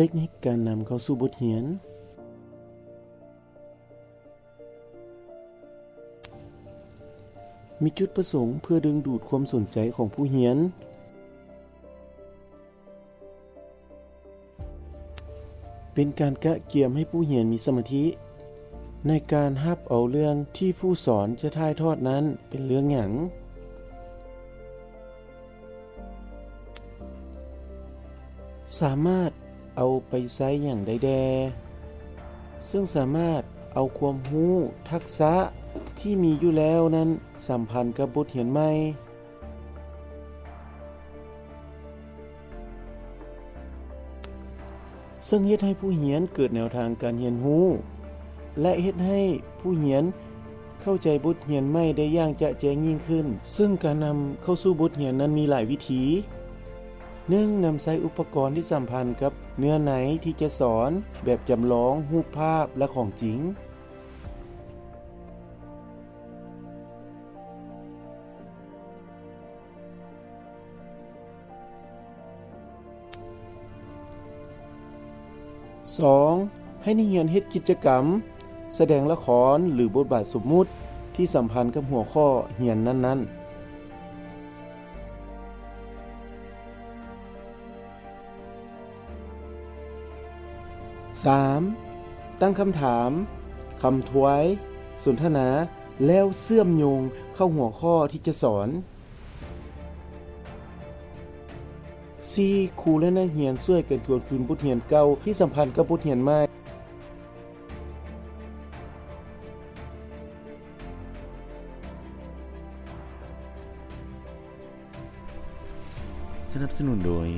ເຕັກນິກການນຳເຂົ້າສູ່ບົດຮຽນ. ມີຈຸດປະສົງເພື່ອດຶງດູດຄວາມສົນໃຈຂອງຜູ້ຮຽນ. ເປັນການກະກຽມໃຫ້ຜູ້ຮຽນມີສະມາທິໃນການຮັບເອົາເລື່ອງທີ່ຜູ້ສອນຈະຖ່າຍທອດນັ້ນເປັນເລື່ອງຫຍັງ. ສາມາດເອົາໄປໃຊ້ຫຍັງໄດ້ແດ່? ເຊິ່ງສາມາດເອົາຄວາມຮູ້ທັກສະທີ່ມີຢູ່ແລ້ວນັ້ນສຳພັນກັບບົດຮຽນໃໝ່. ເຊິ່ງເຮັດໃຫ້ຜູ້ຮຽນເກີດແນວທາງການຮຽນຮູ້ ແລະ ເຮັດໃຫ້ຜູ້ຮຽນເຂົ້າໃຈບົດຮຽນໃໝ່ໄດ້ຢ່າງຈະແຈ້ງຍິ່ງຂຶ້ນ. ເຊິ່ງການນຳເຂົ້າສູ່ບົດຮຽນນັ້ນມີຫຼາຍວິທີ. ໜຶ່ງ, ນຳໃຊ້ອຸປະກອນທີ່ສຳພັນກັບເນື້ອໃນທີ່ຈະສອນ, ແບບຈຳລອງ, ຮູບພາບ ແລະ ຂອງຈິງ. ສອງ, ໃຫ້ນັກຮຽນເຮັດກິດຈະກຳ, ສະແດງລະຄອນ ຫຼື ບົດບາດສົມມຸດທີ່ສຳພັນກັບຫົວຂໍ້ຮຽນນັ້ນໆ. ສາມ, ຕັ້ງຄຳຖາມ, ຄຳທວາຍ, ສົນທະນາ ແລ້ວເຊື່ອມໂຍງເຂົ້າຫົວຂໍ້ທີ່ຈະສອນ. ສີ່, ຄູ ແລະ ນັກຮຽນຊ່ວຍກັນທວນຄືນບົດຮຽນເກົ່າທີ່ສຳພັນກັບບົດຮຽນໃໝ່. ສະໜັບສະໜູນໂດຍ